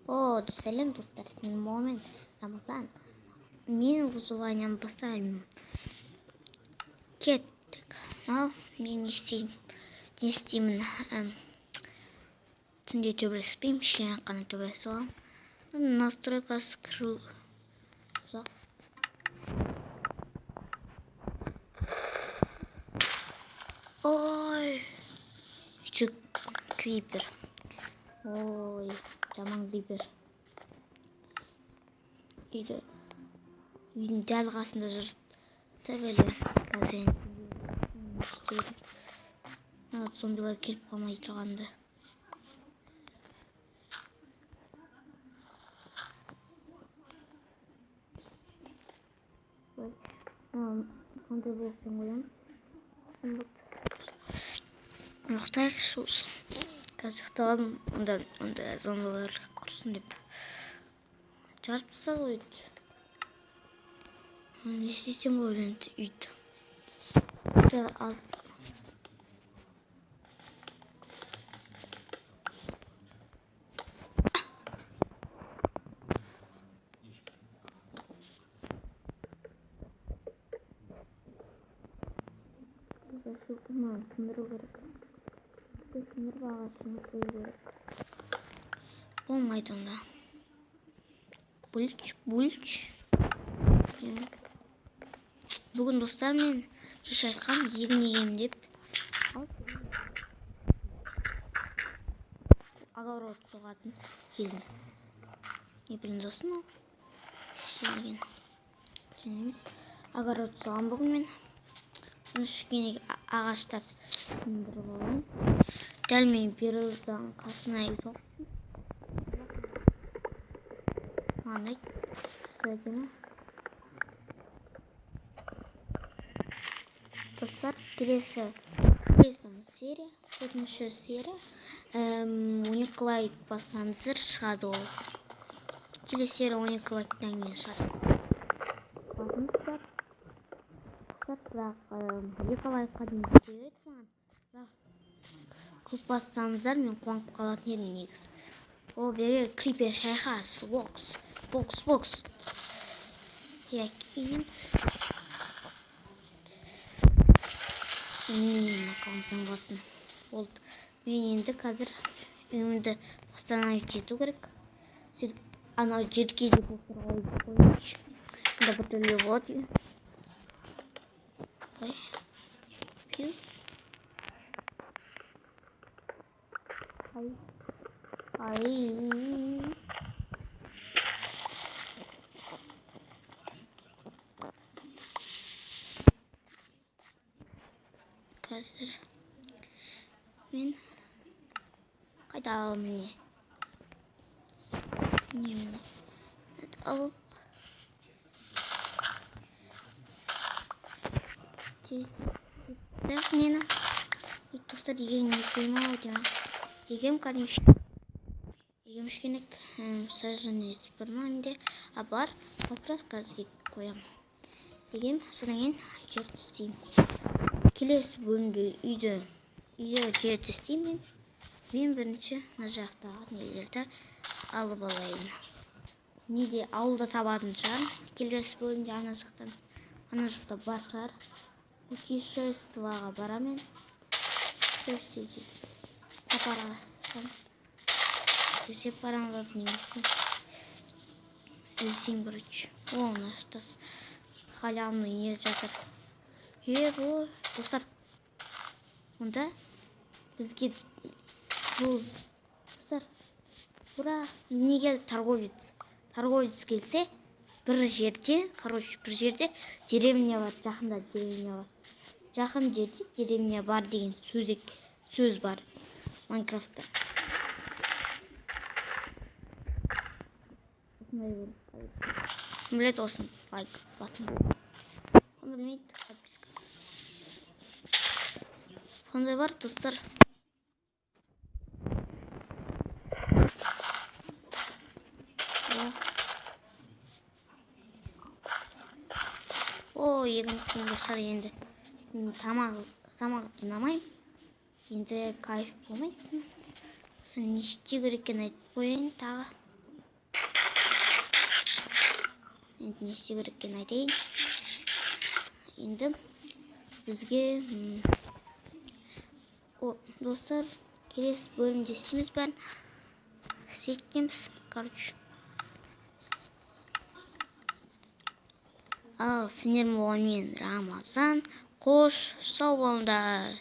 О, сәлем, достар, сенің момент Рамазан. Мен выживаниені бастаймын. Кеттік. Ал мен не істеймін? Не істеймін? Түнде төбелеспеймін, кішкене қана төбелесіп аламын. Настройкасы кіру ұзақ. Ой, еще крипер. Ой, жаман крипер. Үйді, үйдің дәл қасында жүр. Төбеле. Қазір енді мына зомбилар келіп қалмай тұрғанда. Ой, мынандай блокпен қоямын. Ұйықтайықшы осы. Қазір ұйықтап алдым. Онда зомбилар құрсын деп. Жарып тастады ғой үйді. Не істесем болады енді үйді? Бір аз. Сындыру керек. Сындырып ағашын қою керек. Болмайды онда. Бүлч, бүлч. Бүгін, достар, мен кеше айтқам, егін егемін деп. Огород соғатын кезім. Не білін досым ол? Деген. Емес. Огород соғам бүгін мен. Бұны кішкене ағаштар сындырып алайын. Дәл мен березаның қасына үй соқтым. Маған ұнайды. Түсі әдемі. Достар, келесі серия, төртінші серия. 12 лайк бассаңыздар, шығады ол. Келесі серия 12 лайктан кейін шығады. Басыңыздар. Достар, бірақ 2 лайкқа дейін жете береді маған. Бірақ көп бассаңыздар, мен қуанып қалатын едім негізі. О, бері крипер шайқас, бокс, бокс, бокс. Я кейін менің аккаунтым болатын. Болды. Мен енді қазір үйімді восстановить ету керек. Сөйтіп анау жерге де блоктар қойып қояйыншы. Онда біртүрлі болады. Ой. Пью. Ай. Ай. Қазір мен қайда аламын, міне? Міне, міне. Алып так, нені? Достар, егем егем ау деймін. Егем кәдімгі. Егем кішкене саженец бар ма менде? А, бар. Как раз қазір егіп қоямын. Егем, содан кейін жер істеймін. Келесі бөлімде үйде жер істеймін. Мен бірінші мына жақтағы нелерді алып алайын. Неде ауылда табатын шығар. Келесі бөлімде ана жақтан. Ана жақта бар шығар. Путешествоға барамын мен. Сапарға. Іздеп барамын ба, негізі. Іздеймін, короче. О, мына жақта халявный не жатыр. Е, бұл, достар. Онда бізге бұл, достар, ура, не келді? Торговец. Торговец келсе, бір жерде, короче, бір жерде деревня бар, жақында деревня бар. Жақын жерде деревня бар деген сөз бар Майнкрафтта. Кім біледі осыны, лайк басын. Кім білмейді, подписка. Сондай бар, достар. О, егін достар, енді мен тамақ жинамаймын. Енді кайф болмайды. Сосын не істеу керек екенін айтып қояйын тағы. Енді не істеу керек екенін айтайын. Енді бізге о, достар, келесі бөлімде істейміз бәрін. Істейміз, короче. Ал сендер болған мен, Рамазан. Қош, сау болыңдар.